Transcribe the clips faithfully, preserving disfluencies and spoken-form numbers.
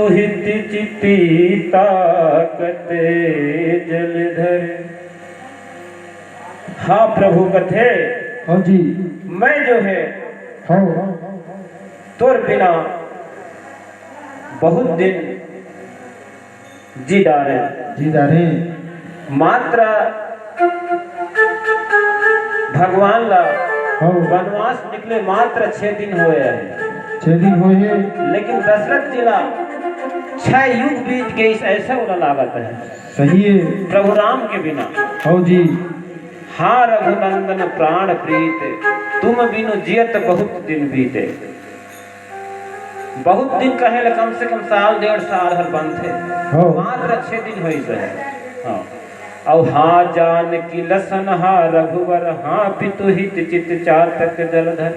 हित चिति ताकत जलधर। हाँ प्रभु कथे, हाँ जी। मैं जो है, हाँ। तोर बिना बहुत दिन जी डारे। जी डारे। मात्र भगवान ला, हाँ। वनवास निकले मात्र छह दिन होए हे। छह दिन होए हे। लेकिन दशरथ जी ला छह युग बीत गइस, ऐसा ओला लागत हे। सही हे। प्रभु राम के बिना। हाँ जी। हाँ रघुनंदन प्राण प्रीत, तुम बिनु जियत बहुत दिन बीते। बहुत दिन कहे ले कम से कम साल डेढ़ साल हर बनथे। हाँ। मात्र छह दिन होइस हे। हाँ। अउ हाँ जानकी लसन हा रघुबर, हाँ पितु हित चित चातक जलधर।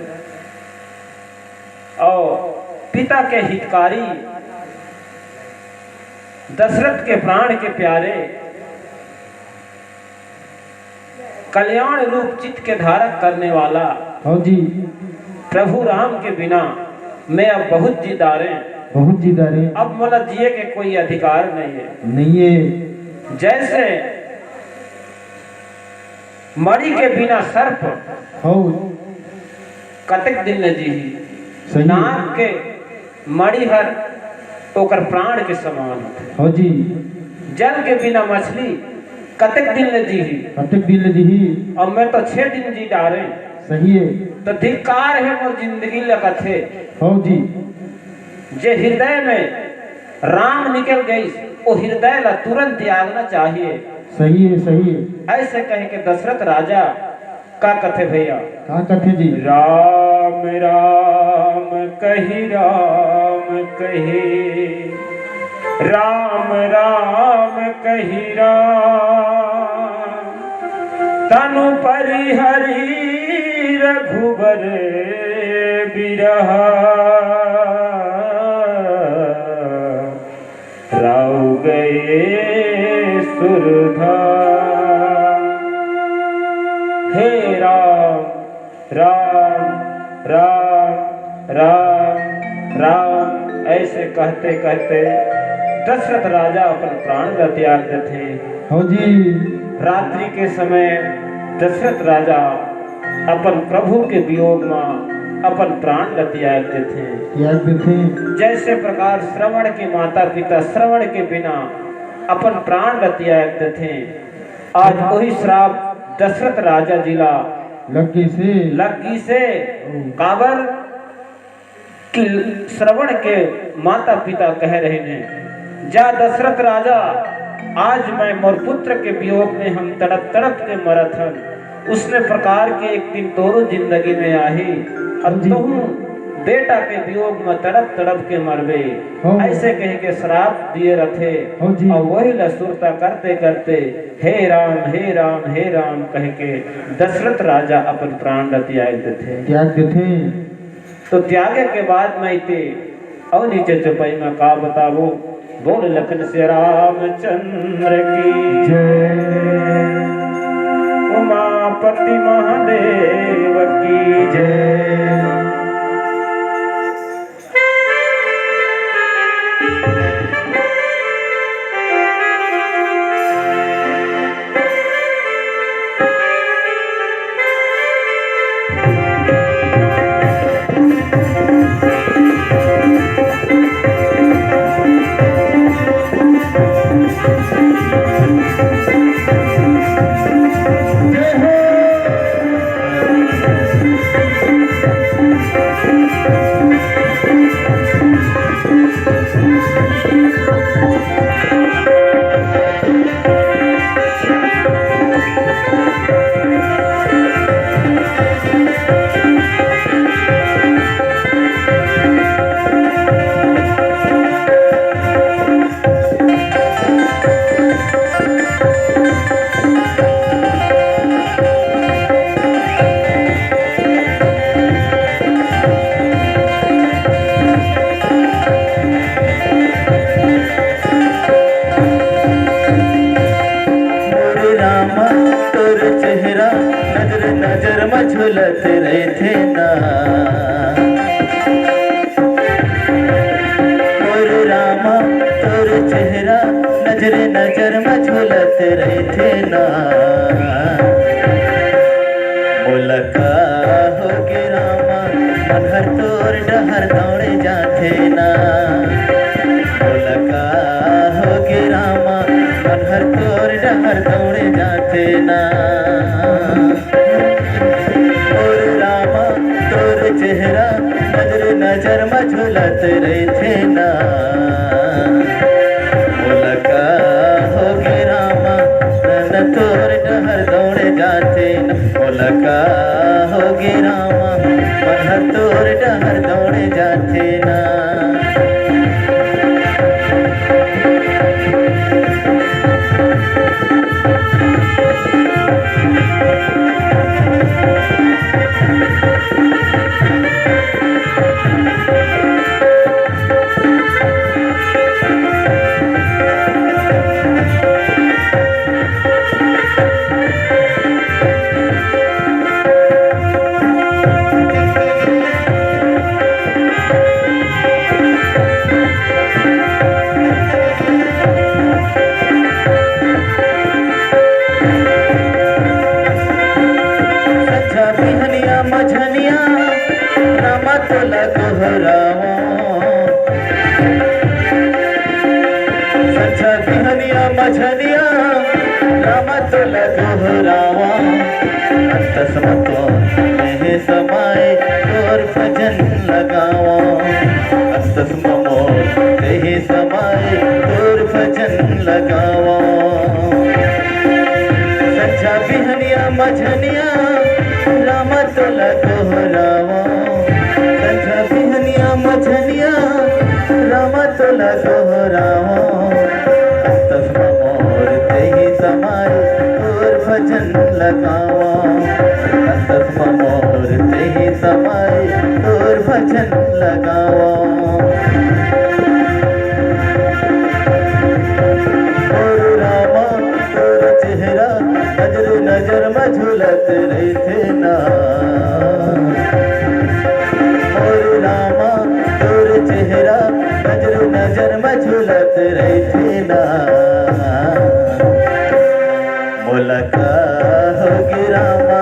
अउ पिता के हितकारी, दशरथ के प्राण के प्यारे, कल्याण रूप चित्त के धारक करने वाला, हाँ जी। प्रभु राम के बिना मैं अब बहुत जी डारे। बहुत जी डारे। अब मोला जिए के कोई अधिकार नहीं हे। नहीं हे। जैसे मणि के बिना सर्प, हाँ। कतेक दिन ले जीही। सही। नाग के मणि हर ओकर प्राण के समान होथे। हाँ जी। जल के बिना मछली कतेक दिन ले जीही? कतेक दिन ले जीही? अब मैं तो छह दिन जी डारे। सही हे। तो धिक्कार हे मोर जिंदगी ल कथे। हाँ जी। जे हृदय में राम निकल गइस, वो हृदय ला तुरंत त्यागना चाहिए। सही हे, सही हे। ऐसे कह के दशरथ राजा का कथे भैया? का कथे जी? राम राम कहि राम कहे, राम राम कहि राम, तनु परिहरि रघुबर बिरहा, राउ गए सुरधा। हे राम, राम, राम, राम, राम, ऐसे कहते कहते दशरथ राजा अपन प्राण ला त्याग देथे। हाँ जी। रात्रि के समय दशरथ राजा अपन प्रभु के वियोग म अपन प्राण ल त्याग देथे। त्याग देथे। जैसे प्रकार श्रवण के माता पिता श्रवण के बिना अपन प्राण ल त्याग देथे, आज वही श्राप दशरथ राजा जी ला लग गइसे। लग गइसे। ओ। काबर कि श्रवण के माता पिता कहे रहिन हे, जा दशरथ राजा, आज मैं मोर पुत्र के वियोग में हम तड़प तड़प के मरत हन, उसने प्रकार के एक दिन तोरो जिंदगी में आही, अब हाँ जी। तहूँ बेटा के वियोग में तड़प तड़प के मरबे। हाँ। ऐसे कह के श्राप दिए रथे। हाँ जी। अउ वही ला सुरता करते करते, हे राम, हे राम, हे राम कह के दशरथ राजा अपन प्राण ला त्याग देथे। त्याग देथे। तो त्यागे के बाद में इते अउ नीचे चौपाई में का बताबो, बोल लखन से रामचंद्र की जय। उमापति महादेव की जय। मोरे रामा, तोर चेहरा नजर नजर म झुलत रहिथे ना। मोरे रामा, चेहरा नजरे नजर म झूलत रहिथे ना। मोला का होगे रामा, मन हर तोर डहर दौड़े जाथे ना। मोला का होगे रामा, मन हर तोर डहर दौड़े जाथे ना। मोर रामा, तोर चेहरा नजर नजर म झूलत रहिथे ना। मोला का होगे रामा, मन तोर डहर दौड़े जाथे ना। मोला का होगे रामा, मन तोर डहर दौड़े जाथे ना। संझा बिहनिया मझनिया रामा तोला गोहरावों। संझा बिहनिया मझनिया रामा तोला गोहरावों। अंतस म तो मेहे समाए तोर भजन लगावों। अंतस म मोर तेही समाए तोर भजन लगावों। संझा बिहनिया मझनिया रामा तोला गोहरावों। संझा बिहनिया मझनिया रामा तोला गोहरावों। अंतस म मोर तेही समाए तोर भजन लगावों। अंतस म मोर तेही समाए तोर भजन लगावों। मोर रामा, तोर चेहरा नजर नजर म झूलत रहिथे ना। मोर रामा, तोर चेहरा नजर नजर म झूलत रहिथे ना। मोला का होगे रामा,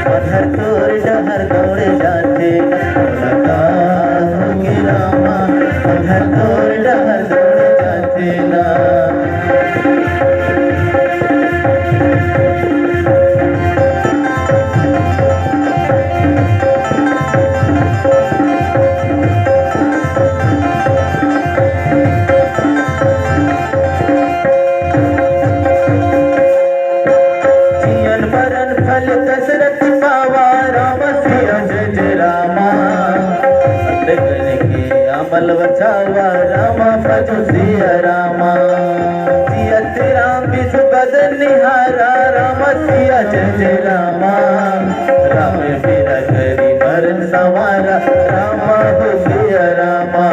मन हर तोर डहर दौड़े जाथे। मोला का होगे रामा, मन हर तोर डहर दौड़े जाथे ना। जियन मरन फल दशरथ पावा, राम सिया जय जय रामा। अंधकन के आमल बचावा, राम भजो सिया रामा। जियत राम बिधु बदन निहारा, राम सिया जय जय रामा। राम बिना करी मरन संवारा, राम हो सिया रामा।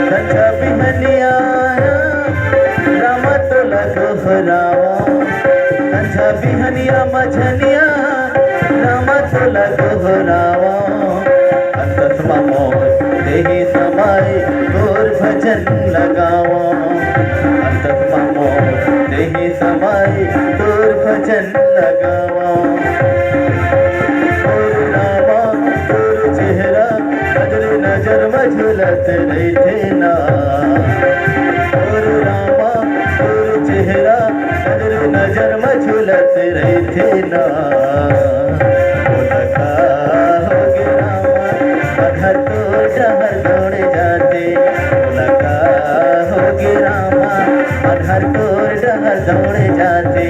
संझा बिहनिया रामा तोला गोहरावों। संझा बिहनिया मझनिया रामा तोला गोहरावों। अंतस म मोर तेही समाए तोर भजन लगावों। अंतस म मोर तेही समाए तोर भजन लगावों। मोर रामा, तोर चेहरा नजर नजर म झूलत रहिथे ना। मोर रामा, तोर चेहरा नजर नजर म झूलत रहिथे ना। मोला का होगे रामा, मन हर तोर डहर दौड़े जाथे। मोला का होगे रामा, मन हर तोर डहर दौड़े जाथे।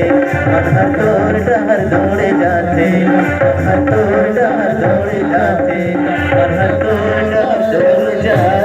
मन हर तोर डहर दौड़े जाथे। मन हर तोर डहर दौड़े जाथे। मन हर तोर डहर दौड़े जाथे।